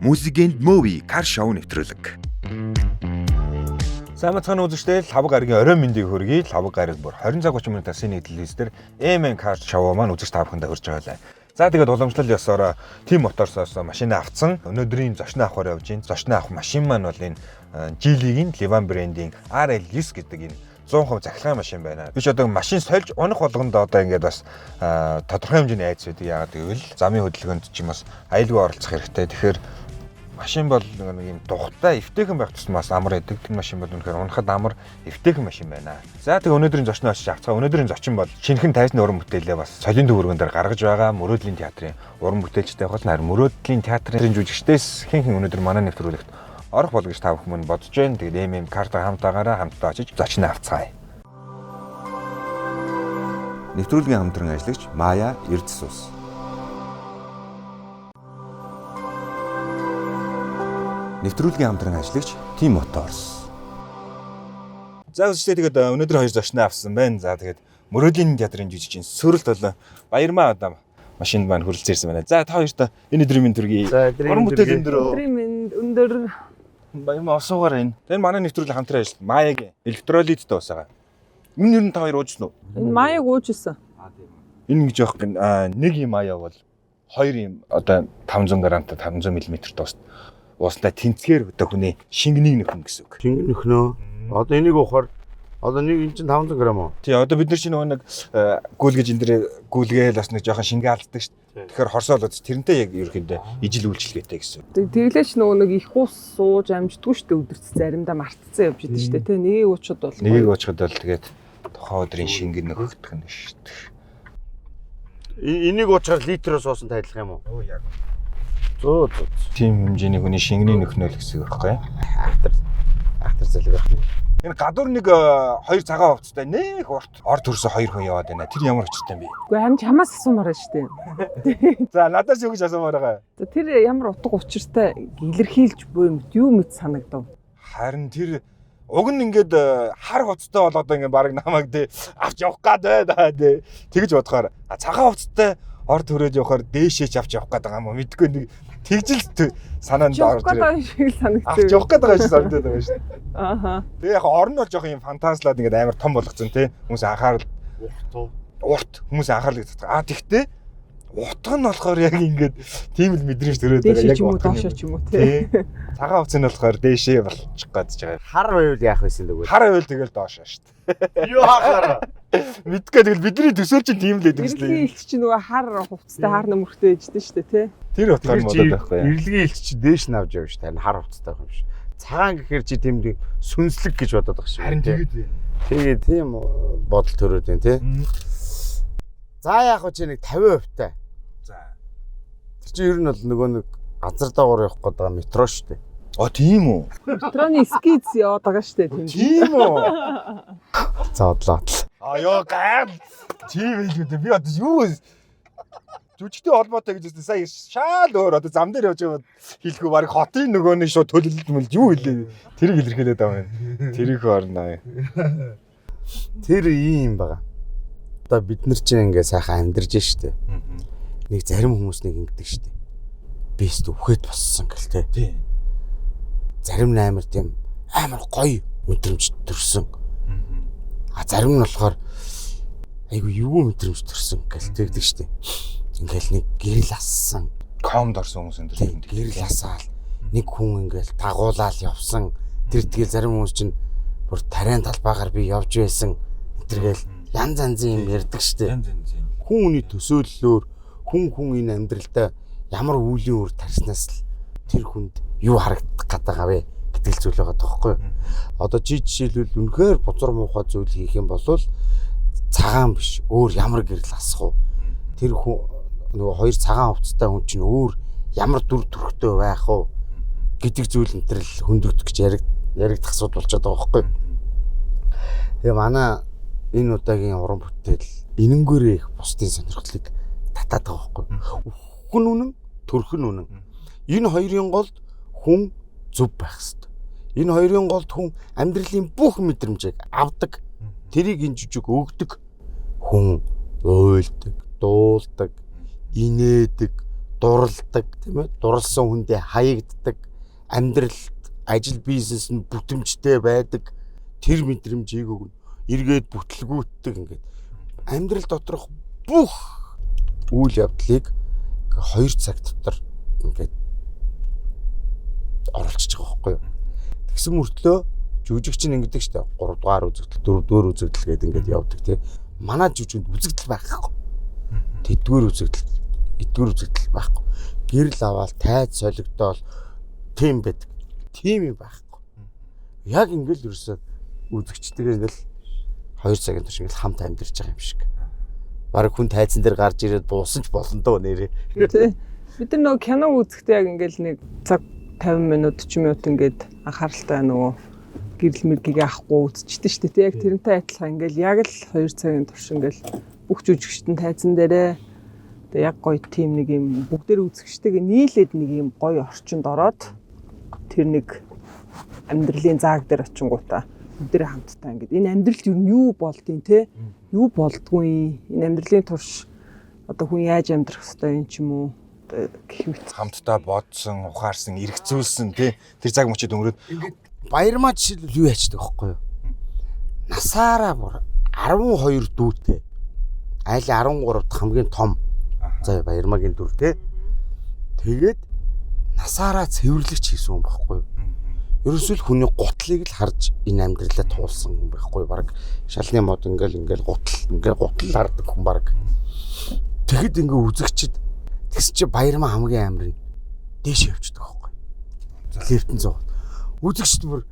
Music and Movie Car Show нэвтрүүлэг. Сайн бацхан үзэгчдээ Лхавг гарагийн оройн мэндийг хүргэе. Лхавг гараг бүр 20 цаг 30 минутаас нэг телевиз дээр MN Car Show маань үзэгч та бүхэндээ хүрч байгаа лээ. За тэгээд уламжлал ёсоор Team Motors-оос машина авцсан. Өнөөдрийн зочноо авахар явж байна. Зочноо авах машин маань бол энэ Geely-ийн Livan брендийн RL9 гэдэг энэ 100% захиргаан машин байна. Би ч одоо машин сольж унах болгонд одоо ингээд бас тодорхой хэмжээний айц байдаг. Яагаад гэвэл замын хөдөлгөөнд ч юм бас аюулгүй оролцох хэрэгтэй. Тэгэхээр машин бол нэг юм тухтай эвтэйхэн байх тусмаас амар байдаг. Тэр машин бол үнэхээр унахад амар эвтэйхэн машин байна. За тэг өнөөдрийн зочноо очиж авцгаа. Өнөөдрийн зочин бол шинэхэн тайзны уран бүтээлээ бас солийн төвөргөн дээр гаргаж байгаа Мөрөөдлийн театрын уран бүтээлчтэй бол харин Мөрөөдлийн театрын жүжигчдээс хэн хэн өнөөдөр манай нэвтрүүлэгт орох бол гэж та бүхэн бодож байна. Тэгээд MM карта хамтаагаараа хамтдаа очиж зочноо авцгаая. Нэвтрүүлгийн хамтран ажиллагч Мая Эрдэс ус. Нэвтрүүлгийн хамтран ажиллагч Team Motors. За үзэгчдээ тэгээд өнөөдөр хоёр зочноо авсан байна. За тэгээд Мөрөөдлийн театрын жүжигчин Сүрэлт болон Баярмаа одоо машинд маань хүрэлцэн ирсэн байна. За та хоёрт энэ өдрийн мэнд төргий. За, өдрийн Уран мэнд бүтээл төргий. өндөр. Өдрийн мэнд өндөр. Баярмаа осуугаар энэ. Тэр манай нэвтрүүлэг хамтран ажил Маягийн электролиттэй ус байгаа. Энэ ер нь та хоёр уужсан уу? Энэ маяг уужсэн. Энэ гэж яах гин нэг юм маяа бол хоёр юм одоо 500 грамтай 500 мм тус уустай тэнцгээр одоо хүний шингэнийг нөхөн гэсэн үг. Шингэн нөхнөө. Одоо энийг уухаар одоо нэг эн чинь 500 г уу? Тий одоо бид нар чинь нөгөө нэг гүйлгэж энэ дэр гүйлгээл бас нэг жоохон шингээ алддаг шүү дээ. Тэгэхээр хорсоол үз тэрнтэй яг ерөөхдөө ижил үйлчилгээтэй гэсэн. Тэглээч нөгөө нэг их ус сууж амждаггүй шүү дээ, өдөрт заримдаа мартцсан явж идэв шүү дээ. Тэ нэгийг уучхад бол Нэгийг уучхад бол тэгээд тухайн өдрийн шингэн нөхөгдөх нь шүү дээ. Энийг уучаар литрээс суусан тайлах юм уу? Оо яг. Зөө зөө. Тийм хэмжээний хүний шингэний нөхнөл гэсэн үг байхгүй юу? Ахтар ахтар зэлэг байх нь. Энэ гадуур нэг хоёр цагаан хувцастай нэх урт ор төрсөн хоёр хүн яваад байна. Тэр ямар учиртай юм бэ? Үгүй харин чамаас асуумаар байна шүү дээ. За надаас юу гэж асуумаар байгаа. За тэр ямар утга учиртай илэрхийлж буй юм юу мэт санагдав? Харин тэр уг нь ингээд хар хувцастай бол одоо ингээд баг намайг тий авч явах гад байна тий тэгж бодохоор цагаан хувцастай ор төрөөд явахаар дээшээ ч авч явах гээд байгаа юм уу мэдгүй нэг тэгжил санаанд Явах орж гээд ирээ. байгаа шиг л санагдав. Авч явах гээд байгаа шиг санагдаад байгаа шүү дээ. Ааха. Тэгээ яг орн бол жоох юм фантазлаад ингээд амар том болгоцсон тий хүмүүс анхаарал урт хүмүүс анхаарлыг татдаг. А тэгтээ утга нь болохоор яг ингээд тийм л мэдрэмж төрөөд байгаа. Дээшээ Яг ч юм уу утга нь доошоо ч юм уу тий. Тий. Цагаан хувцас нь болохоор дээшээ болчих гээд байгаа. Хар байвал яах вэ тэгвэл? Хар байвал тэгэл доошоо шүү дээ. Юу хахаар? Мэдгүй тэгэл бидний төсөөл чинь тийм л байдаг Эрэлгийн шүү дээ. илч чинь нөгөө хар хувцастай хар нөмөртэй ээждэн шүү дээ тий. Тэр утгаар нь бодоод байхгүй яа. Эрэлгийн илч чи дээш нь авч явж шүү. Харин хар хувцастай байх юм шиг. Цагаан гэхээр чи тийм нэг сүнслэг гэж бодоод байгаа шиг. Харин тэгээд байна. Тэгээ тийм бодол төрөөд байна тий. За яах вэ чи нэг 50% тай. За. Тэр чи ер нь бол нөгөө нэг газар дагуур явах гээд байгаа метро шүү дээ. О тийм үү? Метроны скиз яваад байгаа шүү дээ тийм. Тийм үү? За бодлоо. А ёо гайг. Тийм байлгүй дээ. Би одоо юу вэ? Жүжигтэй холбоотой гэж хэлсэн. Сая шаал өөр одоо зам дээр явж байгаа хэлэхгүй баг хотын нөгөө нэг шууд төлөлт мөлд юу хэлээ. Тэрийг илэрхийлээд байгаа юм. Тэрийг орно. Тэр ийм байгаа. Одоо бид нар чинь ингээ сайхан амьдарч штэ. Нэг зарим хүмүүс нэг ингэдэг штэ. Би өст үхээд боссон гэл те. Тийм. Зарим нь амар тийм амар гоё мэдрэмж төрсөн. А зарим нь болохоор айгу юу мэдрэмж төрсөн гэл тэгдэг штэ. Ингээл нэг гэрэл ассан. Комд орсон хүмүүс энэ Тийм гэрэл асаал нэг хүн ингээл дагуулаал явсан. Тэр тэгэл зарим хүмүүс чинь бүр тариан талбайгаар би явж байсан. Тэргээл янз янзын юм ярьдаг штэ. Янз янзын. Хүн хүний төсөөллөөр хүн хүн энэ амьдралдаа ямар үеийн үр тарснаас л тэр хүнд юу харагдах гээд байгаа вэ гэдэг л зүйл байгаа тоххой. Одоо чи жишээлбэл үнэхээр бузар муухай зүйл хийх юм бол цагаан биш өөр ямар гэрэл асах уу? Тэр хүн нөгөө хоёр цагаан хувцастай хүн чинь өөр ямар дүр төрхтэй байх уу гэдэг зүйл энэ төр л хөндөгдөх гэж яригдах асуудал болчиход байгаа байхгүй. Тэгээ манай энэ удаагийн уран бүтээл энэнгээрээ их бусдын сонирхлыг татаад байгаа байхгүй. Үхэх нь үнэн, төрөх нь үнэн. Энэ хоёрын голд хүн зөв байх ёстой. Энэ хоёрын голд хүн амьдралын бүх мэдрэмжийг авдаг. Тэрийг энэ жижиг өгдөг. Хүн уйлдаг, дуулдаг, инээдэг, Дурладаг, тийм ээ? Дурлсан хүндээ хаягддаг, амьдралд ажил бизнес нь бүтэмжтэй байдаг. Тэр мэдрэмжийг өгнө. Эргээд бүтлгүүтдэг ингээд. Амьдрал доторх бүх үйл явдлыг 2 цаг дотор ингээд оруулчихж байгаа байхгүй юу? Тэгсэн мөртлөө жүжигч нь ингэдэг штэ 3 дугаар үзэгдэл, 4 дугаар үзэгдэл гэдэг ингээд явдаг тий. Манай жүжигэнд үзэгдэл байхгүй. Тэдгээр үзэгдэл, эдгээр үзэгдэл байхгүй. Гэрэл аваад тайз солигдоол тийм байдаг. Тийм юм байхгүй. Яг ингээл ерөөсөө үзэгчтэйгээ ингээл 2 цагийн турш ингээл хамт амьдарч байгаа юм шиг. Бараг хүн тайзан дээр гарч ирээд буусан ч болно доо нэрээ. Тий. Бид нар нөгөө кино үзэхдээ яг ингээл нэг цаг 50 минут 40 минут ингээд анхааралтай нөгөө гэрэл мэргийг авахгүй үзчихдэг шүү дээ. Тий яг тэрнтэй адилхан ингээл яг л 2 цагийн турш ингээл бүх жүжигчдэн тайзан дээрээ тэгээ яг гоё тим нэг юм бүгдээр үзэгчтэйгээ нийлээд нэг юм гоё орчинд ороод тэр нэг амьдралын зааг дээр очингуудаа бүгдээрээ хамтдаа ингээд энэ амьдралд юу нь юу болдیں۔ Те юу болдгүй энэ амьдралын турш одоо хүн яаж амьдрах хэвтэй юм ч юм уу одоо гэх мэт. Хамтдаа бодсон, ухаарсан, эргцүүлсэн тий. Тэр цаг мөчид өнгөрөөд Баярмаа жишээлбэл юу яачдаг байхгүй юу? Насаараа бүр 12 дүүтэй. Айлын 13 дахь хамгийн том. За Баярмаагийн дүр те. Тэгээд насаараа цэвэрлэгч хийсэн хүн байхгүй юу? Ерөөсөө л хүний гутлыг л харж энэ амьдралаа туулсан хүн байхгүй юу? Бараг шалны мод ингээл ингээл гутал ингээл гутал хардаг хүн бараг. Тэгэхэд ингээ үзэгчд тэгс чи Баярмаа хамгийн амар нь дээш явчихдаг байхгүй юу? Лифтэн зоо. Үзэгчд бүр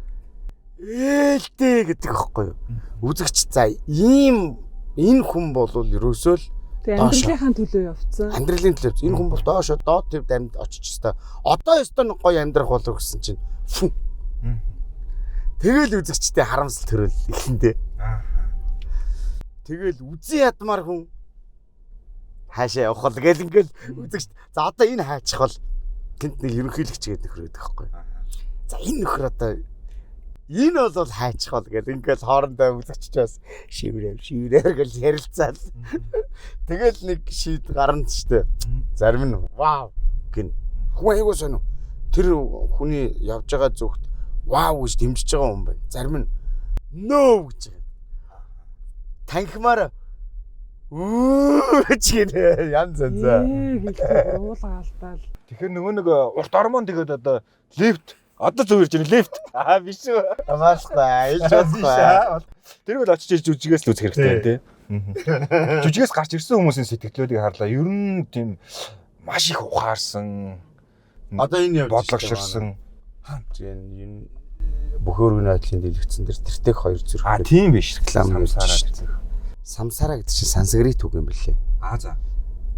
ээлтэй гэдэг байхгүй юу? Үзэгч за ийм энэ хүн бол ерөөсөө л Тэгээ Доошоо. амьдралынхаа төлөө явцсан. амьдралын төлөө энэ хүн бол доошо доод твд амьд очиж өстой. Одоо өстой нэг гоё амьдрах болов гэсэн чинь фү. Тэгэл үзэгчтэй харамсал төрөл эхэндээ. Тэгэл үзэн ядмаар хүн хаашаа явах бол гэл ингээл үзэгч за одоо энэ хаачих бол тэнд нэг ерөнхийлөгч гэдэг нөхөр байдаг байхгүй. За энэ нөхөр одоо энэ бол хаачих бол гэл ингээл хоорондоо үзэгч бас шиврээр шиврээр гэл ярилцаал. Тэгэл нэг шийд гарна ч штэ. Зарим нь вау гин. Хүн айгуу сонио. Тэр хүний явж байгаа зүгт вау гэж дэмжиж байгаа хүн байна. Зарим нь no гэж байгаа. Танхимаар үү гэж гинэ. Янз янз. Ээ уулга алдаал. Тэгэхээр нөгөө нэг урт ормон тэгээд одоо лифт одоо зөв ирж байна лифт. Аа биш үү. Хамаахгүй, аялж болохгүй. Тэр бол очиж иж жүжигээс л үзэх хэрэгтэй тий. Жүжигээс гарч ирсэн хүмүүсийн сэтгэлдлүүдийг харлаа. Ер нь тийм маш их ухаарсан, Одоо энэ явж бодлогоширсан. Энэ бүх өргөний ажлын дэлгэцэн дээр тэртех хоёр зүрх. Аа тийм биш. Реклам явж Самсараа шít. тэртех. Самсара гэдэг чинь санскрит үг юм бэлээ. Аа за.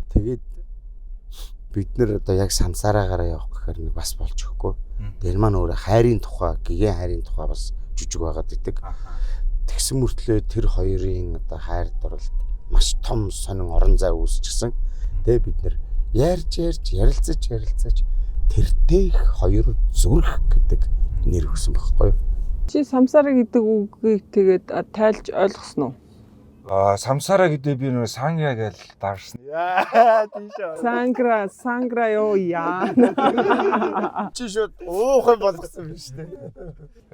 Тэгээд бид нэр одоо яг самсараагаараа явах гэхээр нэг бас болж өгөхгүй. Тэр маань өөрөө хайрын тухай, гигэн хайрын тухай бас жүжиг байгаад идэг. Тэгсэн мөртлөө тэр хоёрын одоо хайр дурлалд маш том сонин орон зай үүсчихсэн. Тэгээ бид нэр ярьж ярьж ярилцаж ярилцаж тэртех хоёр зүрх гэдэг нэр өгсөн байхгүй юу? Чи самсара гэдэг үгийг тэгээд тайлж ойлгосон уу? Аа самсара гэдэг би нөгөө сангра гэж дарсан. Яа тийш. Сангра, сангра ёо яа. Чи шууд уух юм болгосон биш үү?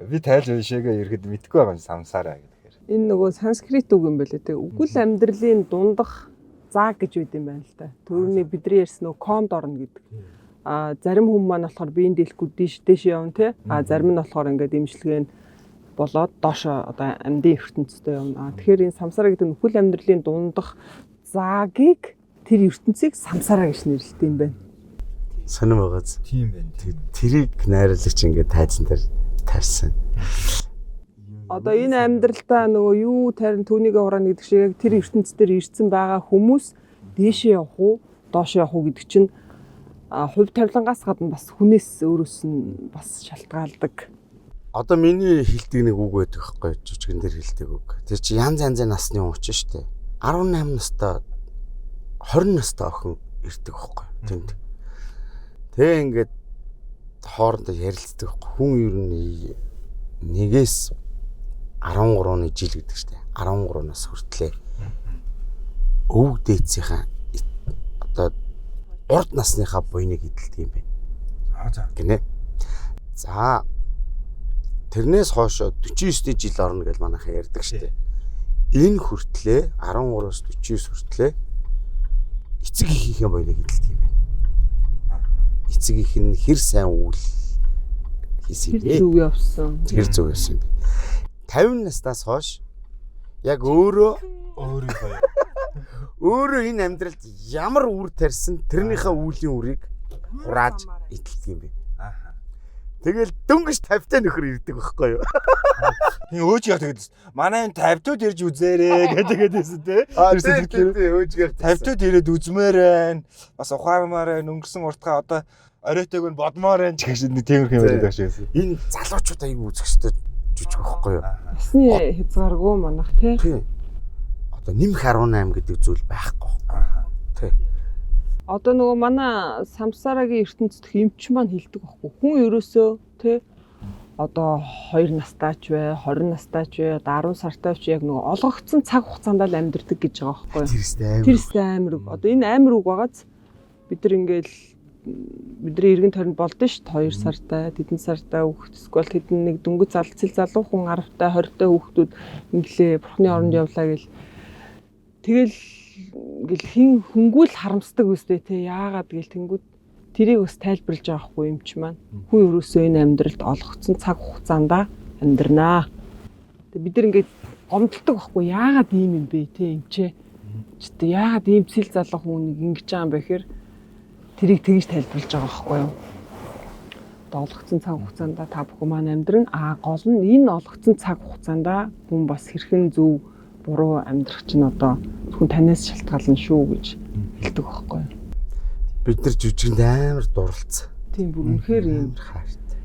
Би тайлж уншаагаа ирэхэд мэдгүй байгаа юм самсара гэхээр. Энэ нөгөө санскрит үг юм байлээ те. Үгэл амьдралын дундах зааг гэж байд юм байна л та. Төрөний бидний ярьсан нөгөө комд орно гэдэг. А зарим хүн маань болохоор биеийн дийлэхгүй дээш дээш явна те. А зарим нь болохоор ингээд имжлэгээ нь болоод доошо одоо амьдын ертөнцтэй явна. А тэгэхээр энэ самсара гэдэг нь үхэл амьдралын дундах заагийг тэр ертөнцийг самсара гэж нэрлэдэг юм байна. Сонин байгааз. Тийм байна. Тэрийг найруулагч ингээд тайзан дээр тавьсан. Одоо энэ амьдралдаа нөгөө юу тарин түүнийгээ хураана гэдэг шиг яг тэр ертөнц дээр ирсэн байгаа хүмүүс дээшээ явах уу, доошоо явах уу гэдэг чинь хувь тавилангаас гадна бас хүнээс өөрөөс нь бас шалтгаалдаг. Одоо миний хэлдэг нэг үг байдаг байхгүй жүжигэн дээр хэлдэг үг. Тэр чи янз янзын насны хүн учраас штэ. 18 настай 20 настай охин ирдэг байхгүй тэнд. Тэгээ ингээд хоорондоо ярилцдаг байхгүй. Хүн ер нь нэгээс 13-ны жил гэдэг штэ. 13 нас хүртлээ. Өвөг дээдсийнхаа одоо Урд насныхаа буйныг эдэлдэг юм байна. Аа за. Гинэ. За тэрнээс хойш 49-ний жил орно гэж манайхан ярьдаг шүү дээ. Энэ хүртлээ 13-аас 49 хүртлээ эцэг эхийнхээ буйныг эдэлдэг юм байна. Эцэг их нь хэр сайн үйл хийсэн юм Тэр бэ? зүг явсан. Тэр зөв явсан юм бэ? 50 наснаас хойш яг өөрөө Өөрийнхөө. өөрөө энэ амьдралд ямар үр тарьсан тэрнийхээ үүлийн үрийг хурааж эдэлдэг юм бэ. Аа. Тэгэл дөнгөж 50 та нөхөр ирдэг байхгүй юу? Тийм өөж яг тэгээд манай энэ 50-ууд ирж үзээрэй гэдэг байсан те. Тэр сэтгэлээр өөжгээр 50-ууд ирээд үзмээр байна. Бас ухаармаар байна. Өнгөрсөн уртгаа одоо оройтойг нь бодмоор байна ч гэх шиг нэг тиймэрхүү юм яриад байгаа шиг байсан. Энэ залуучууд аягүй үзэх ёстой жүжиг байхгүй юу? Насны хязгааргүй манах тий. Тийм. Одоо нэмэх 18 гэдэг зүйл байхгүй. Тий. Одоо нөгөө манай самсарагийн ертөнцийн эмч маань хэлдэг байхгүй. Хүн ерөөсөө тий одоо 2 настай ч бай, 20 настай ч бай, одоо 10 сартай ч яг нөгөө олгогдсон цаг хугацаанд л амьдардаг гэж байгаа байхгүй юу? Тэр өстэй амар. Тэр өстэй амар үг. Одоо энэ амар үг байгааз бид нар ингээл бидний эргэн тойронд болдсон шүү дээ. 2 сартай, тэдэн сартай хүүхэд эсвэл тэдэн нэг дөнгөж залцэл залуу хүн 10 та 20 та хүүхдүүд инглээ бурхны оронд явлаа гэл тэгэл ингээл хин хөнгүүл харамсдаг үстэй те яагаад гэл тэнгүүд тэрийг бас тайлбарлаж байгаа хгүй юм чи маань. Хүн ерөөсөө энэ амьдралд олгогдсон цаг хугацаанд амьдрнаа. Тэг бид нар ингээд гомдолдог байхгүй яагаад ийм юм бэ те юм чи. Чт яагаад ийм цэл залуу хүн нэг ингэж байгаа юм бэ гэхээр тэрийг тэгж тайлбарлаж байгаа байхгүй юу? Одоо олгогдсон цаг хугацаанд та бүхэн маань амьдрна. А гол нь энэ олгогдсон цаг хугацаанд хүн бас хэрхэн зөв буруу амьдрах чинь одоо зөвхөн танаас шалтгаална шүү гэж хэлдэг байхгүй юу? Бид нар жүжигэнд амар дурлцсан. Тийм бүр үнэхээр ийм Амар хайртай.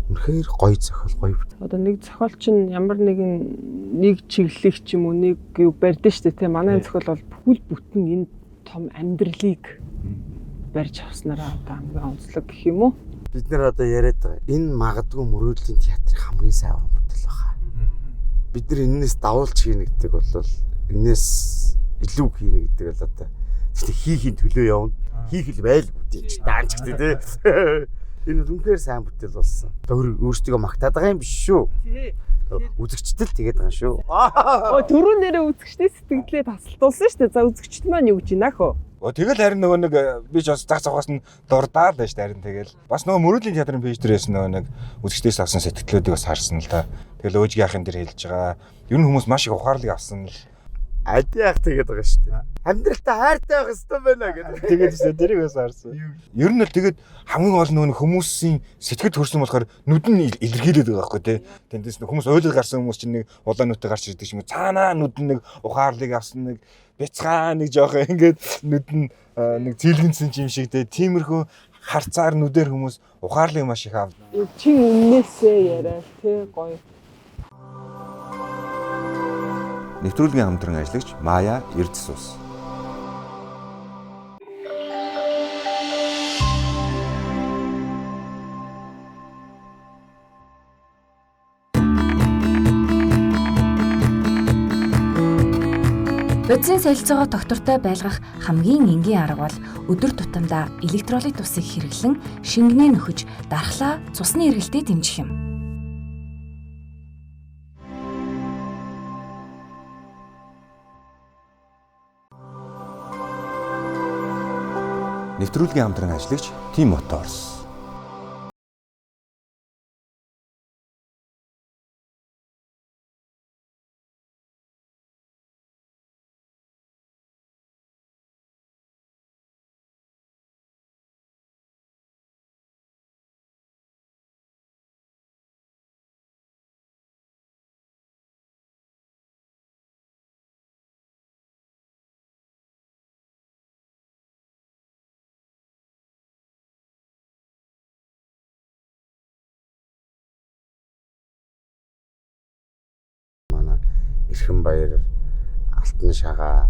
Үнэхээр гоё зохиол гоё бүтээл. Одоо нэг зохиол чинь ямар нэгэн нэг чиглэлийг ч юм уу нэг юу барьдэн шүү дээ тийм манай зохиол бол бүхэл бүтэн энэ том амьдралыг барьж авснараа одоо хамгийн онцлог гэх юм уу? Бид нар одоо яриад байгаа. Энэ магадгүй мөрөөдлийн театрын хамгийн сайн уран бүтээл баха. Бид нар энэнээс давуулж хийнэ гэдэг бол энэнээс илүү хийнэ гэдэг бол одоо гэхдээ хийхийн төлөө явна. Хийх л байлгүй тийм ч даанч гэдэг тий. Энэ бол үнэхээр сайн бүтээл болсон. Одоо өөрсдийгөө магтаад байгаа юм биш шүү. Үзэгчдэл тэгээд байгаа юм шүү. Өө түрүү нэрээ үзэгчдээ сэтгэлдээ тасалтуулсан шүү дээ. За үзэгчд маань юу гэж байна хөө? Тэгэл харин нөгөө нэг би ч бас зах зохоос нь дурдаа л байж харин тэгэл бас нөгөө мөрөөдлийн театрын пэйж дээрээс нөгөө нэг үзэгчдээс авсан сэтгэлдлүүдийг бас харсан л та. Тэгэл өөжгийн ахын дээр хэлж байгаа. Ер нь хүмүүс маш их ухаарлыг авсан л. Ади ах тэгээд байгаа шүү дээ. Амьдралтаа хайртай байх ёстой байна гэдэг. Тэгээд шүү тэрийг бас харсан. Ер нь л тэгээд хамгийн гол нөгөө хүмүүсийн сэтгэл төрсөн болохоор нүд нь илэрхийлээд байгаа байхгүй тий. Тэндээс хүмүүс уйлал гарсан хүмүүс чинь нэг улаан нүдтэй гарч ирдэг юм. Цаанаа нүд нь нэг ухаарлыг авсан нэг бяцхан нэг жоох ингээд нүд нь нэг зэлгэнсэн юм шиг тий. Тиймэрхүү харцаар нүдээр хүмүүс ухаарлыг маш их авна. Чин үннээсээ яриа тий гоё. Нэвтрүүлгийн хамтран ажиллагч Мая Эрдэс ус. Бодисын солилцоогоо тогтвортой байлгах хамгийн энгийн арга бол өдөр тутамдаа электролит усыг хэрэглэн шингэнээ нөхөж дархлаа цусны эргэлтийг дэмжих юм. Нэвтрүүлгийн хамтран ажиллагч Team Motors. Эрхэн баяр, Алтан шагаа,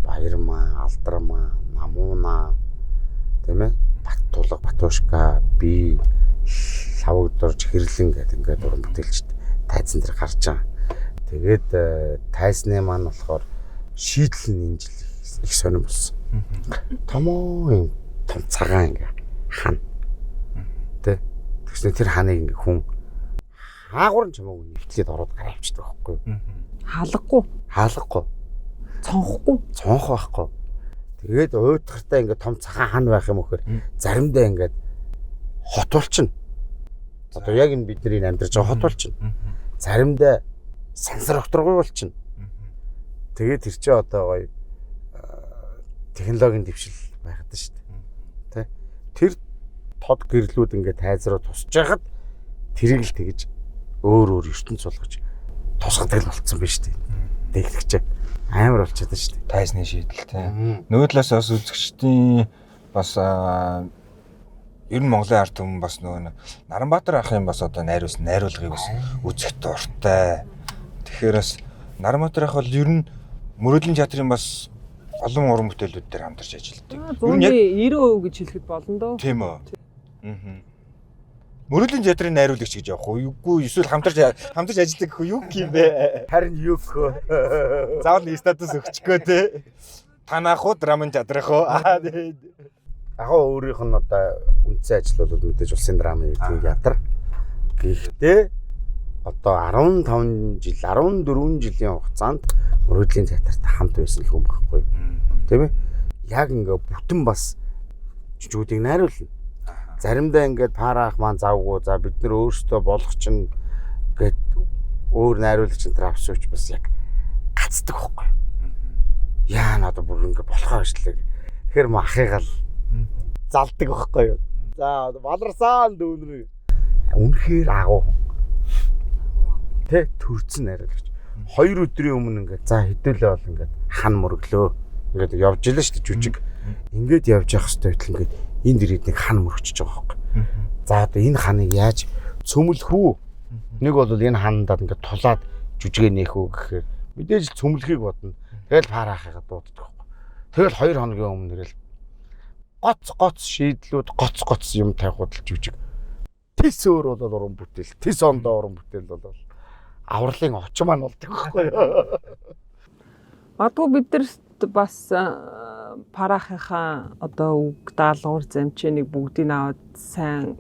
Баярмаа, Алдармаа, Намууна тийм ээ. Бат тулга, Батушка, би лавг дурж хэрлэн гэдэг ингээд уран бүтээлчд тайзан дээр гарч байгаа. Тэгээд тайзны маань болохоор шийдэл нь энэ жил их сонирн болсон. Томоо юм том цагаан ингээ хан. Тэ. Тэгснэ тэр ханыг ингээ хүн хаагур нь чамаагүй нэвтлээд ороод гараа авчдаг байхгүй юу? Хаалгагүй, Хаалгагүй, цонхгүй. цонх байхгүй. Тэгээд уйтгартай ингээ том цагаан хан байх юм өхөр заримдаа ингээд хот болчихно. Одоо яг энэ бидний амьдарч байгаа хот болчихно. Заримдаа сансар окторгүй болчихно. Тэгээд тэр чинь одоо гоё технологийн дэвшил байгаад шүү дээ. Тэ? Тэр тод гэрлүүд ингээд тайз руу тусч байхад тэрийг л тэгж өөр өөр ертөнц болгож тусгадаг л болцсон биз дээ. Дэгтгэж амар болчиход шүү дээ. Тайзны шийдэл тий. Нөгөө талаас бас үзэгчдийн бас ер нь Монголын ард түмэн бас нөгөө Наранбаатар ахын бас одоо найруулсан найруулгыг бас үзэх дуртай. Тэгэхээр бас Наранбаатар ах бол ер нь мөрөөдлийн театрын бас олон уран бүтээлүүд дээр хамтарч ажилладаг. Ер нь яг 90% гэж хэлэхэд болно доо. Тийм үү. Аа. Мөрөөдлийн театрын найруулагч гэж явах уу? Үгүй эсвэл хамтарч ажилладаг гэх үү? Юу гэх юм бэ? Харин юу гэх вэ? Заавал нэг статус өгчихгөө те. Танах уу, драмын театрах уу? Аа. Агаа өөрийнх нь одоо үндсэн ажил бол мэдээж улсын драмын ердийн театр. Гэхдээ одоо 15 жил, 14 жилийн хугацаанд мөрөөдлийн театрт хамт байсан л хүн байхгүй. Тийм ээ? Яг ингээ бүтэн бас жүжигүүдийг найруулна. Заримдаа ингээд параах маань завгүй, за бид нар өөрсдөө болох чинь гээд өөр найруулагч энэ төр авсан ч бас яг гацдаг байхгүй. Яа надад бүр ингээ болохоо ажиллаа. Тэгэхээр м ахыгаал залдаг байхгүй юу. За баларсан дүүнэр. Үнэхээр агуу хүн. Тэ төрцөн найруулагч. 2 өдрийн өмнө ингээд за хэдүүлээ бол ингээд хан мөрөглөө. Ингээд явж илээ шүү дээ жүжиг. Ингээд явж явах хэрэгтэй байтал ингээд энд ирээд нэг хан мөрөчөж байгаа байхгүй. За одоо энэ ханыг яаж цөмлөх үү? Нэг бол энэ ханандаа ингээд тулаад жүжигээ нээх үү гэхээр мэдээж цөмлөхийг бодно. Тэгэл параахыгаа дууддаг байхгүй. Тэгэл 2 хоногийн өмнө ирэл гоц шийдлүүд гоц юм тавихуд л жүжиг. Тэс өөр бол уран бүтээл, тэс ондоо уран бүтээл бол авралын очин маань болдог байхгүй юу? Магадгүй бид нарт бас параахынхаа одоо үг даалгавар замчааныг бүгдийг аваад сайн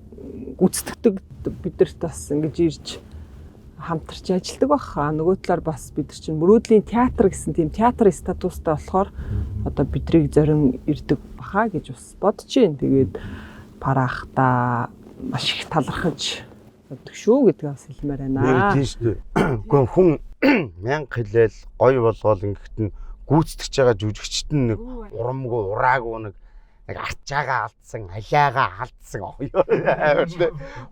гүйцэтгэдэг бид нарт бас ингэж ирж хамтарч ажилладаг байх. Нөгөө талаар бас бид нар чинь мөрөөдлийн театр гэсэн тийм театр статустай болохоор одоо бидрийг зорин ирдэг баха гэж бас бодож байна. Тэгээд параахта маш их талархаж явдаг шүү гэдгийг бас хэлмээр байна. Тийм шүү дээ. Үгүй хүн мянга хэлээл гоё болгоол ингэхэд нь гүйцэтгэж байгаа жүжигчт нь нэг урамгүй ураагүй нэг арчаагаа алдсан, халиагаа алдсан.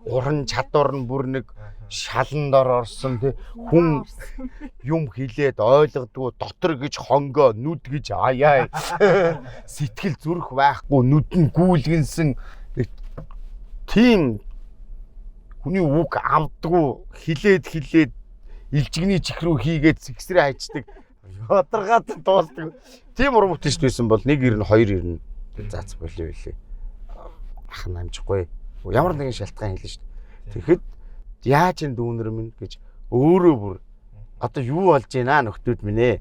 Уран чадвар нь бүр нэг шалан дор орсон тий. Хүн юм хилээд ойлгодгүй, дотор гэж хонгоо, нүд гэж аяа. Сэтгэл зүрх байхгүй, нүд нь гүйлгэнсэн. Тийм хүний үг авдггүй, хилээд илжигний чих рүү хийгээд сэгсрээ хайчдаг. Ядаргаад дуустдаг. Тийм уран бүтээлч байсан бол 1 ирнэ, 2 ирнэ. Заац болио билээ. Ах нь амжихгүй. Ямар нэгэн шалтгаан хэлнэ шүү дээ. Тэгэхэд яаж энэ дүүнер минь гэж өөрөө бүр одоо юу болж байна нөхдүүд минь ээ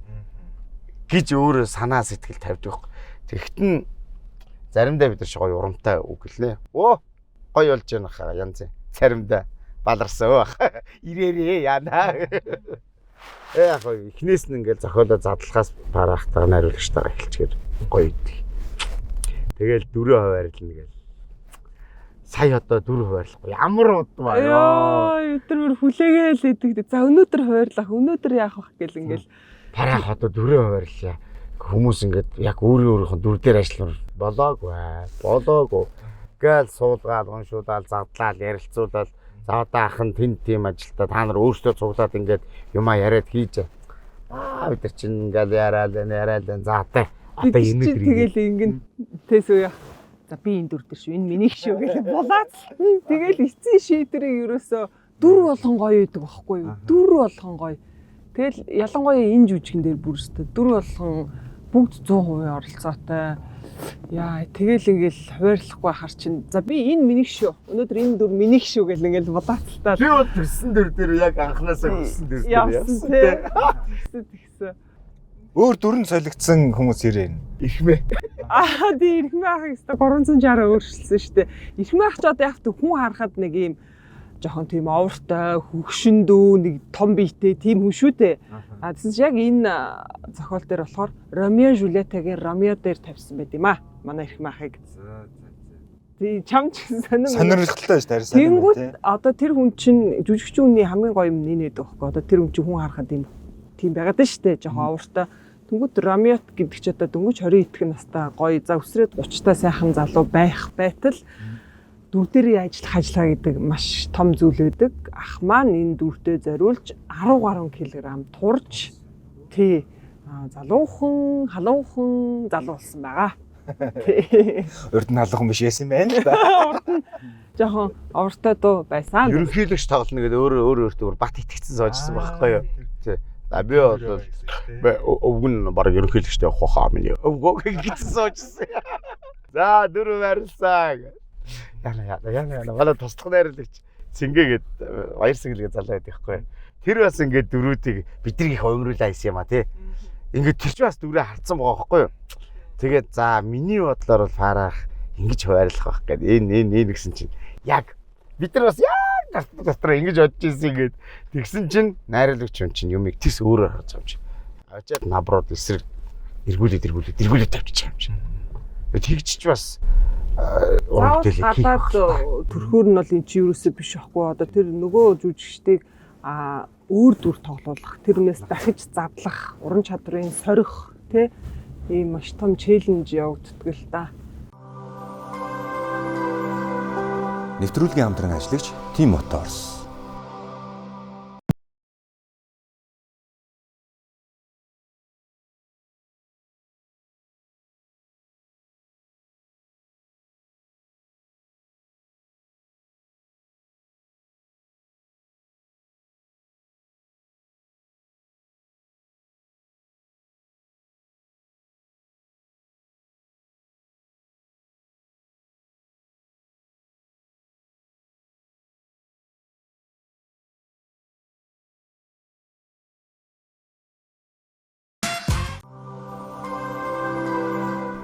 гэж өөрөө санаа сэтгэл тавьдаг байхгүй. Тэгэхэд нь заримдаа бид нар гоё урамтай үг хэлнэ. Өө гоё болж байна хаа янз. Заримдаа баларсан өө ирээрээ яана. Яг гоё эхнээс нь ингээл зохиолоо задлахаас параахтаа найруулагчтайгаа эхэлчихээр гоё идэг. Тэгэл 4 хуваарлна гэл. Сая одоо 4 хуваарлахгүй. Ямар удаа ёо. Бид нар бүр хүлээгээл идэг. За өнөөдөр хуваарлах, өнөөдөр яах вэ гэл ингээл параах одоо 4 хуваарлаа. Хүмүүс ингээд яг өөрийн өөрийнх нь дүр дээр ажиллах болоогүй. Болоогүй. Гээл суулгаад, уншуулаад, задлаад, ярилцуулаад за одоо ах нь тэнд тийм ажилтаа та нар өөрсдөө цуглаад ингээд юмаа яриад хийж. Аа бид нар чинь ингээл яриад яриад за одоо одоо энэ тэгэл ингэн тэс үе. За би энэ дүр дээр шүү. Энэ минийх шүү гэх булаац. Тэгэл эцсийн шийдвэрийг ерөөсөө дүр болгон гоё идэг байхгүй юу? Дүр болгон гоё. Тэгэл ялангуяа энэ жүжигэн дээр бүр өстө дүр болгон бүгд 100% оролцоотой. Яа, тэгэл ингээл хуваарлахгүй хахар чинь за би энэ минийх шүү. Өнөөдөр энэ дүр минийх шүү гэл ингээл булаацалтаа. Би бол төрсөн дүр дээр яг анханасаа төрсөн дүр дээр явсан тий. Тэгсэн. Өөр дүр нь солигдсон хүмүүс ирэн. Ихмээ. Аа тий, Эрхмээ ахыг өстой 360 өөрчилсөн шүү дээ. Эрхмээ ах ч одоо яг хүн харахад нэг ийм жоохон тийм овртой, хөгшөндөө, нэг том биетэй тийм хүн шүү дээ. А тэгсэн чинь яг энэ зохиол дээр болохоор Ромео Жулиетагийн Ромео дээр тавьсан байт юм аа. Манай Эрхмээ ахыг. Тий, чам ч сонир Сонирхолтой шүү дээ. Харин сонир Тэнгүүт тий. одоо тэр хүн чинь жүжигчин хүний хамгийн гоё юм нэ нэдэг байхгүй. Одоо тэр хүн чинь хүн харахад юм тийм байгаад нь шүү дээ. Жоохон овртой. Тэнгүүт Ромеот гэдэг чи одоо дөнгөж 20 итгэх настай гоё. За өсрээд 30 та сайхан залуу байх байтал дүр дээрээ ажиллах ажиллаа гэдэг маш том зүйл өгдөг. Ах маань энэ дүртээ зориулж 10 гаруй килограмм турж тий залуухан, халуухан залуу болсон байгаа. Тий. Урд нь халуухан биш байсан юм байна л да. Урд нь жоохон овртой дуу байсан. Ерөнхийлөгч тоглоно гэдэг өөрөө өөр өөртөө бүр бат итгэцэн суужсэн байхгүй юу? Тий. А би бол өвгөн нь баг ерөнхийлөгчтэй явах хаа миний өвгөө гэсэн суужсэн. За дөрөв байрлсан. Яна яна яна яна манай туслах найруулагч Цэнгээгээд баяр сэнгэлгээ залуу байдаг байхгүй юу? Тэр бас ингээд дөрүүдийг бидний их умруулаа хийсэн юм а тий. Ингээд тэр чи бас дөрөө харцсан байгаа байхгүй юу? Тэгээд за миний бодлоор бол фарах ингэж хуваарлах байх гээд энэ энэ энэ гэсэн чинь яг бид нар бас яг дотор ингэж бодож ирсэн ингээд тэгсэн чинь найруулагч юм чинь юмыг тис өөрөөр харж байгаа юм чинь. Авчаад набрууд эсрэг эргүүлээд эргүүлээд эргүүлээд тавьчих юм чинь. Тэгжч бас уран Заавал бүтээлийг хийх гадаад байх л та. төрхөөр нь бол эн чинь юусоо биш байхгүй. Одоо тэр нөгөө жүжигчдийг өөр дүр тоглуулах, тэр хүнээс дахиж задлах, уран чадрын сорих тий ийм маш том челленж явагддаг л да. Нэвтрүүлгийн хамтран ажиллагч Team Motors.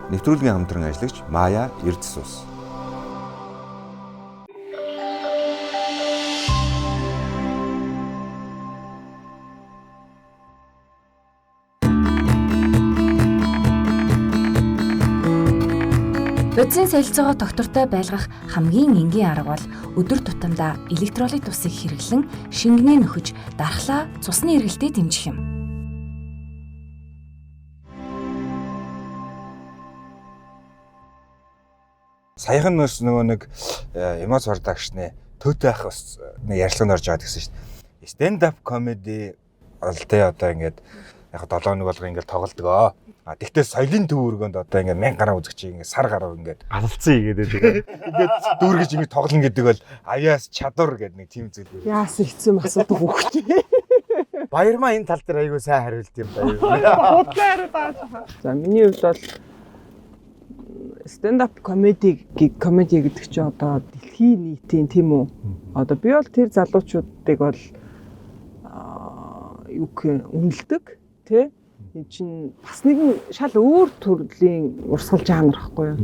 Нэвтрүүлгийн хамтран ажиллагч Мая Эрдэс ус. Бодисын солилцоогоо тогтвортой байлгах хамгийн энгийн арга бол өдөр тутамдаа электролит усыг хэрэглэн шингэнээ нөхөж дархлаа цусны эргэлтийг дэмжих юм. Саяхан бас нөгөө нэг Эмоц продакшны Төтө ах бас нэг ярилцлаганд орж байгаа гэсэн шүү дээ. Stand up comedy бол тэ одоо ингээд яг 7 хоног болго ингээд тоглодгоо. А тэгтээ соёлын төв өргөнд одоо ингээд 1000 гаруй үзэгчийг ингээд сар гаруй ингээд Алалцсан хийгээд байдаг. ингээд дүүргэж ингээд тоглоно гэдэг бол аяас чадвар гэдэг нэг тийм зүйл. Яасан хэцүү юм асуудаг өгч. Баярмаа энэ тал дээр айгүй сайн хариулт юм баяр. Худлаа хариу дааж. За миний хувьд бол stand up comedy comedy гэдэг чинь одоо дэлхийн нийтийн тийм үү? Одоо би бол тэр залуучуудыг бол юу гэх үнэлдэг тий? Энэ чинь бас нэгэн шал өөр төрлийн урсгал жанр байхгүй юу?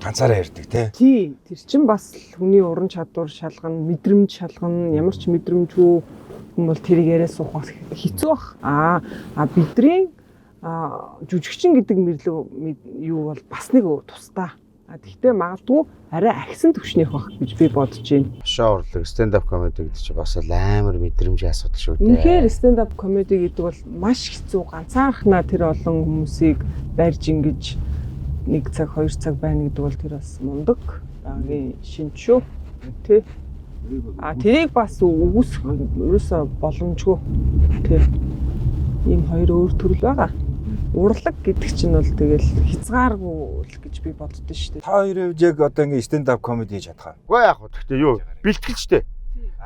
Ганцаараа ярьдаг тий. Тий, тэр чинь бас л хүний уран чадвар шалгана, мэдрэмж шалгана, ямар ч мэдрэмжгүй хүн бол тэрийг яриа суух бас хэцүү бах. Аа бидний жүжигчин гэдэг мэрлэг юу бол бас нэг тусдаа. А тэгтээ магадгүй арай ахисан төвшнийх байх гэж би бодож байна. Шоу урлаг stand up comedy гэдэг чинь бас л амар мэдрэмжийн асуудал шүү дээ. Үнэхээр stand up comedy гэдэг бол маш хэцүү ганцаархнаа тэр олон хүмүүсийг барьж ингэж 1 цаг 2 цаг байна гэдэг бол тэр бас мундаг багийн шинж шүү. Тэ. А тэрийг бас үгүйсэх ерөөсөө боломжгүй. Тэ. Ийм хоёр өөр төрөл байгаа. Урлаг гэдэг чинь бол тэгэл хязгааргүй л гэж би боддоо шүү дээ. Та хоёрын хувьд яг одоо ингээд stand up comedy хийж чадхаа. Үгүй яах вэ? Гэхдээ юу бэлтгэлчтэй.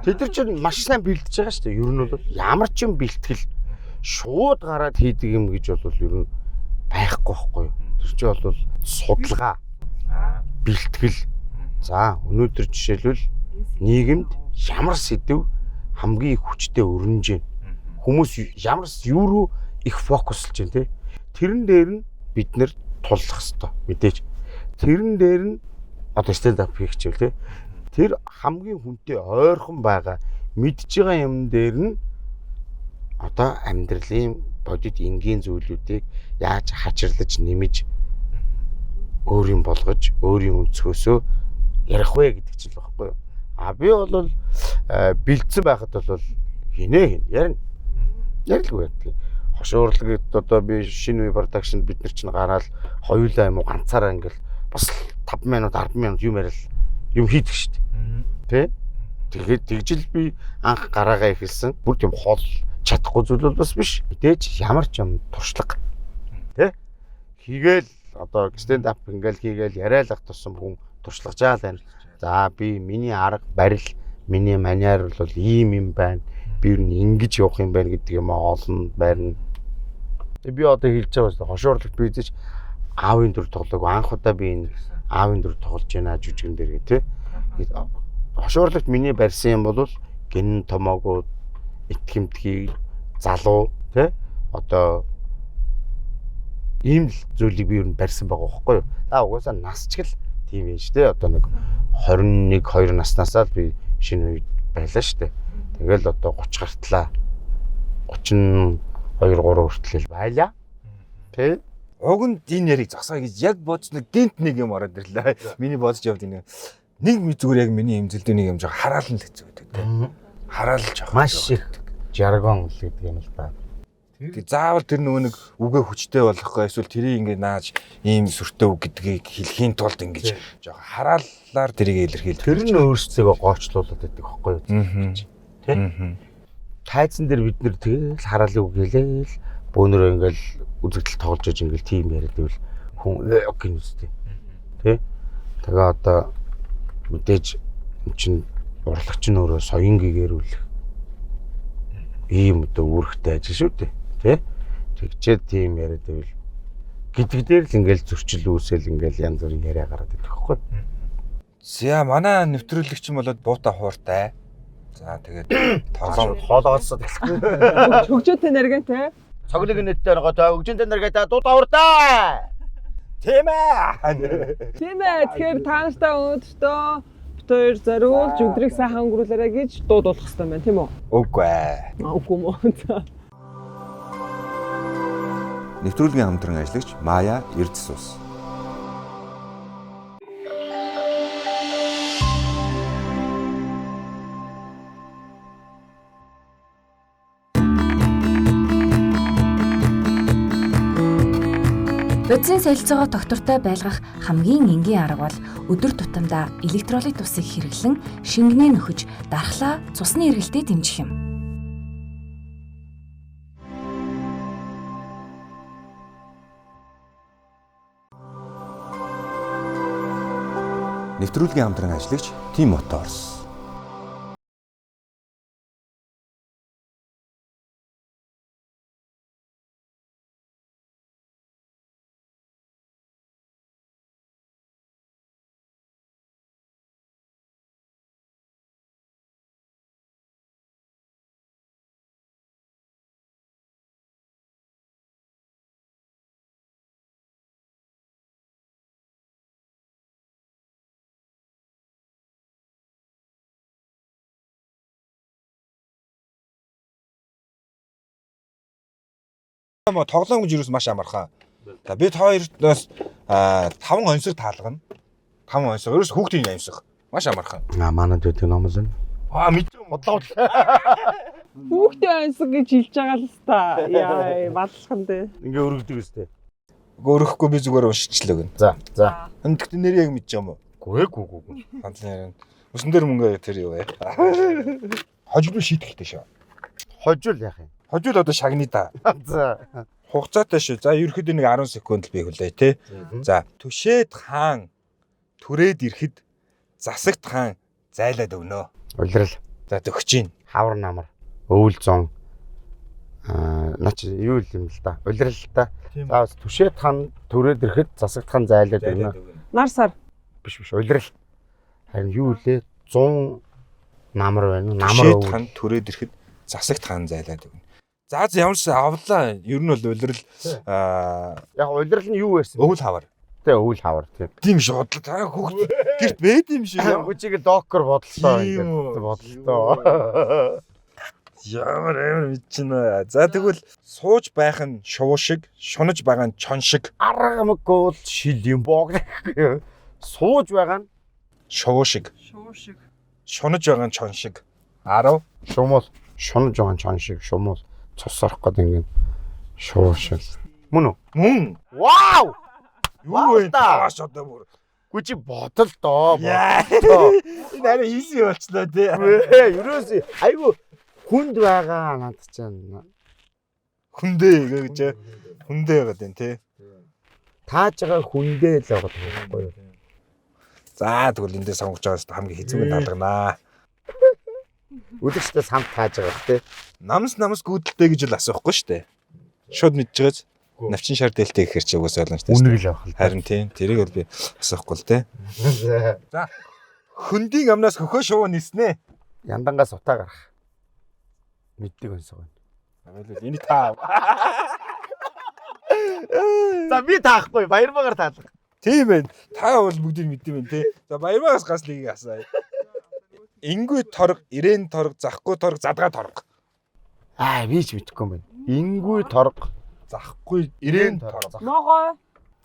Тэд нар чинь маш сайн бэлтэж байгаа шүү дээ. Ер нь бол ямар ч юм бэлтгэл шууд гараад хийдэг юм гэж бол ер нь байхгүй байхгүй юу? Тэр чинь бол судалгаа, бэлтгэл. За өнөөдөр жишээлбэл нийгэмд ямар сэдэв хамгийн их хүчтэй өрнөж байна. Хүмүүс ямар юу руу их фокуслж байна те. Тэрэн дээр нь бид нэр туллах хэвээр мэдээж. Тэрэн дээр нь одоо stand up хийх чивэл те. Тэр хамгийн хүнтэй ойрхон байгаа мэдж байгаа юм дээр нь одоо амьдралын бодит энгийн зүйлүүдийг яаж хачирлаж нэмж өөрийн болгож өөрийн өнцгөөсөө ярих вэ гэдэг чинь л багхгүй юу. А би бол бэлдсэн байхад бол хинэ хин ярина. Ярилгүй байдаг. Хошуурлаг одоо би шинэ үе продакшн бид нар чинь гараал хоёулаа юм уу ганцаараа ингээл бас 5 минут 10 минут юм яриад юм хийдэг шүү дээ. Тэ? Тэгээд тэгжил би анх гараагаа эхэлсэн. Бүр тийм хол чадахгүй зүйл бол бас биш. Мэдээж ямар ч юм туршлага. Тэ? Хийгээл одоо stand up ингээл хийгээл яриалах тусам хүн туршлагажаал байна. За би миний арга барил, миний манер бол ийм юм байна. Би ер нь ингэж явах юм байна гэдэг юм олно барина. Би одоо хэлж байгаа шүү дээ. Хошуурлогт би зэж аавын дүр тоглоог. Анх удаа би энэ аавын дүр тоглож байна жүжигэн дээр гэ тэ. Хошуурлогт миний барьсан юм бол гин томоогүй итгэмтгий залуу тэ одоо ийм л зүйлийг би ер нь барьсан байгаа байхгүй юу. Та угаасаа насчгал тийм юм шүү дээ. Одоо нэг 21 2 наснаасаа л би шинэ үед байлаа шүү дээ. Тэгэл одоо 30 гартлаа. 32 3 хүртэл байлаа. Тэ? Уг нь энэ яриг зогсоо гэж яг бодсон гинт нэг юм ороод ирлээ. Миний бодож явд энэ нэг зүгээр яг миний эмзэлдээ нэг юм жоо хараална л хэцүү байдаг те. Хараал жоох. Маш их жаргон л гэдэг юм л да. Тэг заавал тэр нөгөө нэг үгээ хүчтэй болохгүй эсвэл тэрийг ингэ нааж ийм сүртэй үг гэдгийг хэлхийн тулд ингэж жоох харааллаар тэрийг илэрхийлдэг. Тэр нь өөрсдөө гоочлуулад байдаг байхгүй юу? Тэ? Тайзан дээр бид нэр тэгэл хараалын үг хэлээл бөөнөрөө ингээл үзэгдэл тоглож иж ингээл тийм яриад байвал хүн гин үстэй. Тэ? Тэгээ одоо мэдээж эн чинь урлагч нь өөрөө соён гэгэрүүлэх ийм одоо үүрэгтэй ажил шүү дээ. Тэ? Тэгчээд тийм яриад байвал гэдэг дээр л ингээл зөрчил үүсэл ингээл янз бүрийн яриа гараад идэх байхгүй. За манай нэвтрүүлэгч юм болоод буута хууртай. За тэгээд тоглоом хоолоосоо эхлэхгүй. Хөгжөөтэй нэргэнтэй. Цоглог нийттэй ногоотой хөгжинтэй нэргээтэй дуу давартаа. Тийм ээ. Тийм ээ. Тэгэхээр та нартай өнөөдөртөө бит хоёр зориулж өдрийг сайхан өнгөрүүлээрэ гэж дуудуулах хэрэгтэй байна, тийм үү? Үгүй ээ. Үгүй мөө. За. Нэвтрүүлгийн хамтран ажиллагч Мая Эрдэс ус. Бодисын солилцоогоо тогтвортой байлгах хамгийн энгийн арга бол өдөр тутамдаа электролит усыг хэрэглэн шингэнээ нөхөж дархлаа цусны эргэлтээ дэмжих юм. Нэвтрүүлгийн хамтран ажиллагч Team Motors. Тоглоом гэж юус маш амархан. За бид хоёрноос 5 онсог таалгана. 5 онсог. Ерөөс хүүхдийн онсог. Маш амархан. Аа манад байдаг ном л. Аа мэдээ бодлоо. Хүүхдийн онсог гэж хэлж байгаа л та. Яа, баллах нь дээ. Ингээ өргөдөг өстэй. Өрөхгүй би зүгээр уншичлаа гэн. За, за. Тэгтээ нэр яг мэдэж юм уу? Гүй гүй. Хандлын ярина. Үсэн дээр мөнгө тэр юу вэ? Хожил шийтгэхтэй шүү. Хожил яах юм? Хожил одоо шагны да. За. Хугацаатай шүү. За ерөөхдөө нэг 10 секунд л би хүлээ те. За түшээд хаан түрээд ирэхэд засагт хаан зайлаад өгнө. Улирал. За төгч гин. Хавар намар. Өвөл зон. Аа наач юу юм л да. Улирал л да. За түшээд хаан түрээд ирэхэд засагт хаан зайлаад өгнө. Нар сар. Биш улирал. Харин юу лээ? 100 намар байна уу? Намар өвөл. Түшээд хаан түрээд ирэхэд засагт хаан зайлаад өгнө. За за ямар ч авлаа. Ер нь бол улирал Яг улирал нь юу байсан? Өвөл хавар. Тэ өвөл хавар тийм. Тийм ш бодлоо. Та хүүхд гэрт байд юм шиг. Хүчийг докер бодлоо Тийм үү. ингээд бодлоо. Ямар амар мэдчихнэ. За тэгвэл сууж байх нь шувуу шиг, шунаж байгаа нь чон шиг. Арга мэггүй бол шил юм боог. Сууж байгаа нь Шувуу шиг, Шуу шиг. шунаж байгаа нь чон шиг. 10 шумуул шунаж байгаа нь чон шиг шумуул цус орох гэдэг ингээд шуу шиг. Мөн үү? Мөн. Вау! Юу вэ? та. Тааш одоо бүр. Гү чи бодол доо. Яа. Бодолтой. Энэ арай хийсэн болчлоо тий. Ээ, ерөөс айгу хүнд байгаа над чинь. Хүндээ гэж хүндээ байгаад байна тий. Тааж байгаа хүндээ л байгаа байхгүй юу? За тэгвэл эндээ сонгож байгаас хамгийн хэцүүг нь талганаа. Үлэгчтэй самт тааж байгаа бах тий. Намс намс гүйдэлтэй гэж л асуухгүй шүү дээ. Шууд мэдж байгаас навчин шар дээлтэй гэхэр чи угаасаа ойлгомжтой шүү дээ. Үнэг л явах л. Харин тийм тэрийг бол би асуухгүй л тий. Да. Хөндийн амнаас хөхөө шувуу ниснэ. Яндангаас утаа гарах. Мэддэг өнсөг байна. Энэ та. За би таахгүй баярмаагаар таалга. Тийм байна. Та бол бүгдийг мэддэм байх тий. За баярмаагаас гас лигийг асаа. Ингүй торг, ирээн торг, захгүй торг, задгаа торг. Аа би ч мэдэхгүй юм байна. Ингүй торг Захгүй ирээн торг, Могой.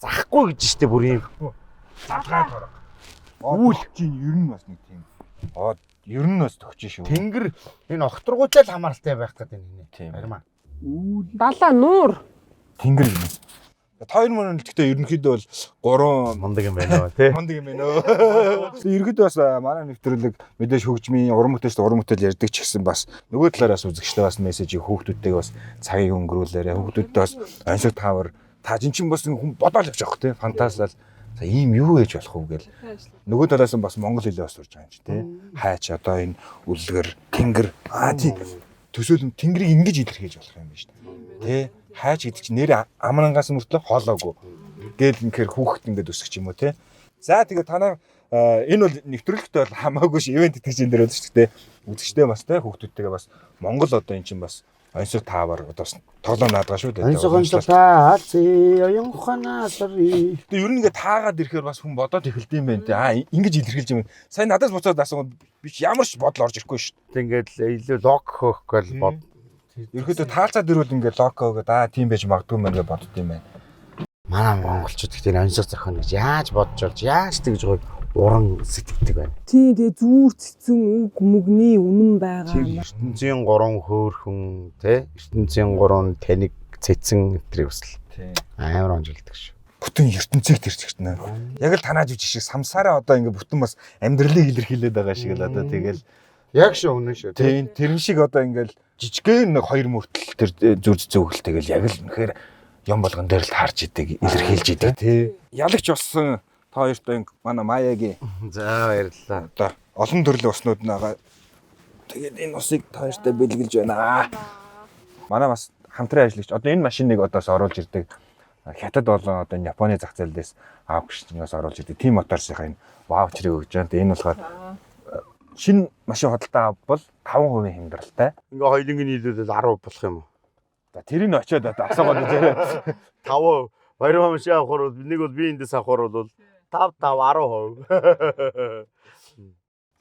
захгүй гэж штэ бүр юм. задгаа торг. Үүл чинь ер нь бас нэг тийм. Аа ер нь бас төгч шүү. Тэнгэр энэ огторгуутай л хамааралтай байх гэдэг юм Тийм. нэ. Баярмаа. Далаа нуур. Тэнгэр юм. Та хоёр мөн л гэхдээ ерөнхийдөө бол гурван Мундаг юм байна уу тий. мундаг юм байна өө. Ерөнхийдөө бас манай нэвтрүүлэг мэдээж хөгжмийн уран бүтээлч уран бүтээл ярьдаг ч гэсэн бас нөгөө талаараас үзэгчтэй бас мессежийг хүүхдүүдтэйг бас цагийг өнгөрүүлээрэ хүүхдүүдтэй бас онцлог таавар та жин чин бас хүн бодоол явж байгаа тий фантазлал за ийм юу ээж болох вэ гэл нөгөө талаас нь бас монгол хэлээ бас сурж байгаа юм чи тий хайч одоо энэ үлгэр тэнгэр аа тий төсөөлөн тэнгэрийг ингэж илэрхийлж болох юм байна шүү дээ тий хайч гэдэг чинь нэр амрангаас мөртлөө хоолоогүй гээл инхээр хүүхэд ингээд өсөх юм уу тий. За тэгээ танаа энэ бол нэвтрүүлэгтэй бол хамаагүй ш ивент итгэж энэ дээр бол шүү дээ. Үзэгчтэй бас тий хүүхдүүдтэйгээ бас Монгол одоо эн чинь бас онцлог таавар одоо бас тоглоом наадгаа шүү дээ. Онцог онцог таалцээ оюун ухаанаа сарри. Тэгээ ер нь ингээ таагаад ирэхээр бас хүн бодоод эхэлд юм байна тий. Аа ингэж илэрхийлж юм. Сайн надаас буцаад асуугаад би ч ямар ч бодол орж ирэхгүй шүү. Ингээд л илүү лог хөөх гэл бод. Ерөөдөө таалцаад ирвэл ингээ локо гэдэг аа тийм байж магадгүй мэн гэж бодд юм байна. Манай монголчууд гэхдээ онцог зохино гэж яаж бодож болж яаж тэгж гоё уран сэтгэдэг байна. Тийм тэгээ зүүр цэцэн үг мөгний үнэн байгаа. Тэр ертөнцийн гурван хөөрхөн тий ертөнцийн гурван таниг цэцэн энтрийг өсөл. Тийм. Амар онжилдаг шүү. Бүтэн ертөнцийг тэр чигтнэ. Яг л танаа жижиг шиг самсаараа одоо ингээ бүтэн бас амьдралыг илэрхийлээд байгаа шиг л одоо тэгэл Яг шүү үнэн шүү тий. тийм тэрэн шиг одоо ингээл жижигхэн нэг хоёр мөртөл тэр зүр цэцэн өгөл тэгэл яг л үнэхээр юм болгон дээр л таарч идэг илэрхийлж идэг тий. Ялагч болсон та хоёртой манай Маягийн За баярлалаа. одоо олон төрлийн уснууд байгаа. Тэгээд энэ усыг та хоёртой бэлгэлж байна. Манай бас хамтран ажиллагч одоо энэ машиныг одоос оруулж ирдэг. Хятад болон одоо энэ Японы зах зээлдээс авгчнаас оруулж ирдэг. Тим моторсынхаа энэ ваучрыг өгж байгаа. Тэгээд энэ болохоор шинэ машин худалдаа авбал 5% хямдралтай. Ингээ хоёуланг нь нийлүүлэл 10% болох юм уу? За тэрийг нь очиод одоо асуугаад үзээрэй. 5% баяр машин авахар бол нэг бол би эндээс авахар бол 5 5 10%.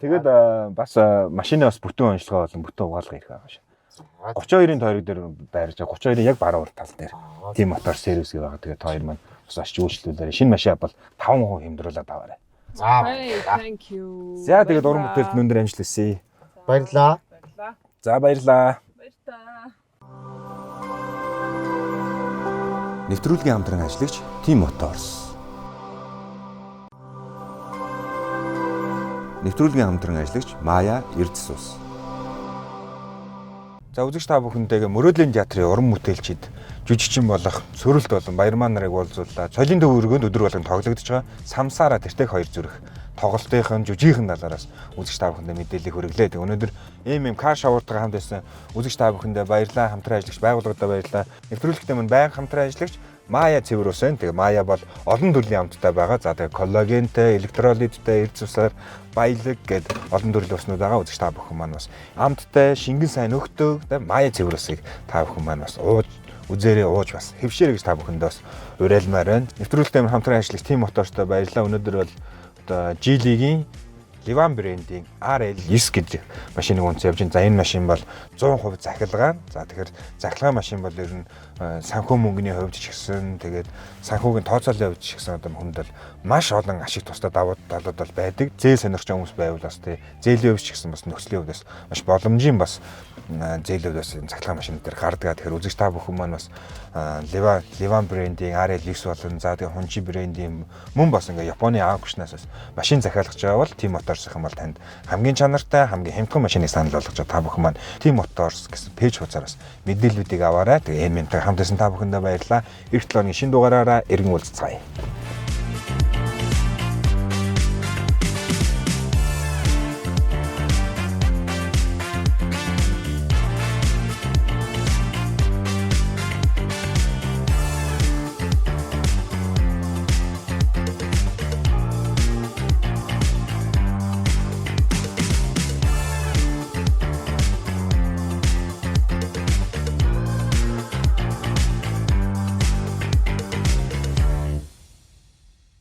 Тэгээд бас машины бас бүтэн онцлогоо болон бүтэн угаалга ирэх байгаа шээ. 32-ын тойрог дээр байрж байгаа. 32-ын яг баруун урд тал дээр. Тим мотор сервис гэх байгаа. Тэгээд та хоёр маань бас очиж үйлчлүүлээрэй. Шинэ машин авбал 5% хямдруулаад аваарай. За Hey, thank you. За тэгээд уран бүтээлд өндөр амжилт хүсье. баярлалаа. Баярлалаа. За баярлалаа. Баярлалаа. Нэвтрүүлгийн хамтран ажиллагч Team Motors. Нэвтрүүлгийн хамтран ажиллагч Мая Эрдэс ус. За үзэгч та бүхэнтэйгээ Мөрөөдлийн театрын уран бүтээлчид жүжигчин болох Сөрөлт болон Баярмаа нарыг уулзууллаа. Соёлын төв өргөнд өдөр болгон тоглогдож байгаа Самсара тэртех хоёр зүрх тоглолтынхын жүжигийнхэн талаараас үзэгч та бүхэндээ мэдээллийг хүргэлээ. Тэг өнөөдөр MM Car Shower-тайгаа хамт байсан үзэгч та бүхэндээ баярлалаа. Хамтран ажиллагч байгууллагадаа баярлалаа. Нэвтрүүлэгтээ мөн байнга хамтран ажиллагч Мая цэвэр ус байна. Тэгээ Мая бол олон төрлийн амттай байгаа. За тэгээ коллагентэй, электролиттэй, эрд цусаар баялаг гэд олон төрлийн уснууд байгаа. Үзэгч та бүхэн маань бас амттай, шингэн сайн өгдөг. Тэгээ Мая цэвэр усыг та бүхэн маань бас ууж үзээрээ ууж бас хэвшээрэй гэж та бүхэндээ бас уриалмаар байна. Нэвтрүүлэлтэй хамтран ажиллах Team Motors-той баярлалаа. Өнөөдөр бол одоо G-League-ийн Livan брендийн RL9 гэж машиныг унц явж байна. За энэ машин бол 100% захилгаан. За тэгэхээр захилгаан машин бол ер нь санхүү мөнгөний хувьд ч гэсэн, тэгээд санхүүгийн тооцоолын хувьд ч гэсэн одоо хүнд бол маш олон ашиг тустай давуу талууд бол байдаг. Зээл сонирхож байгаа хүмүүс байвал бас тий зээлийн хувьд ч гэсэн бас нөхцөлийн хувьд бас маш боломжийн бас зээлийн хувьд бас захилгаан машин дээр гардаг. Тэгэхээр үзэгч та бүхэн маань бас Livan брендийн RL9 болон за тэгээ Хончи брендийн мөн бас ингээ Японы аукшнаас бас машин захиалгаж байгаа бол Team Motors-ийн бол танд хамгийн чанартай, хамгийн хямдхан машиныг санал болгож байгаа. Та бүхэн маань Team Motors гэсэн пэйж хуудасаар бас мэдээллүүдийг аваарай. Тэгээ MM-тэй хамт байсан та бүхэндээ баярлалаа. Эх 7 өдрийн шинэ дугаараараа иргэн уулзцгаая.